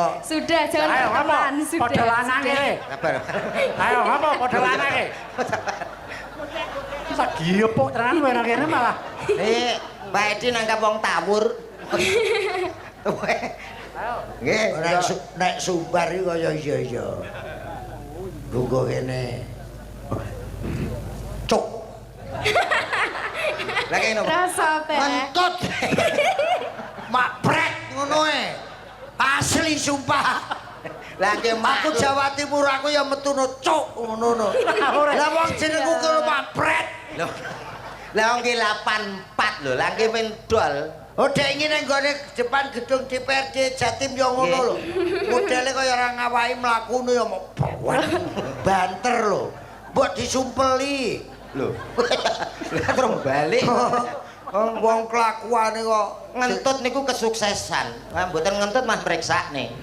kok. Sudah, jangan Ayo, apa? berteman, sudah. Padha lanange. Sudah. Sabar. Ayo, apa padha lanange? Sak gepuk tenan kowe nang kene malah. Eh, Pak Edi nangkap wong tawur. Nggih, Nek sumbar iki kaya iya iya. Lungguh kene. Cuk. Lah kene napa? Rasa apa? Ngentut. Mak brek ngono e. Asli sumpah. Lah ki Aku Jawa Timur, aku ya metuno cuk ngono no. Lah wong jenengku ki lho mak brek. Lho. Lah wong ki 84 lho, lah ki mendol. Oh, dek ingin nang gone depan gedung DPRD Jatim ya ngono lho. Modele kaya ora ngawaki mlakune ya mau banter lho. Mbok disumpeli. Lho. Lah terus balik. Wong kelakuane kok Ngentut niku kesuksesan. Lah mboten ngentut mah mriksane.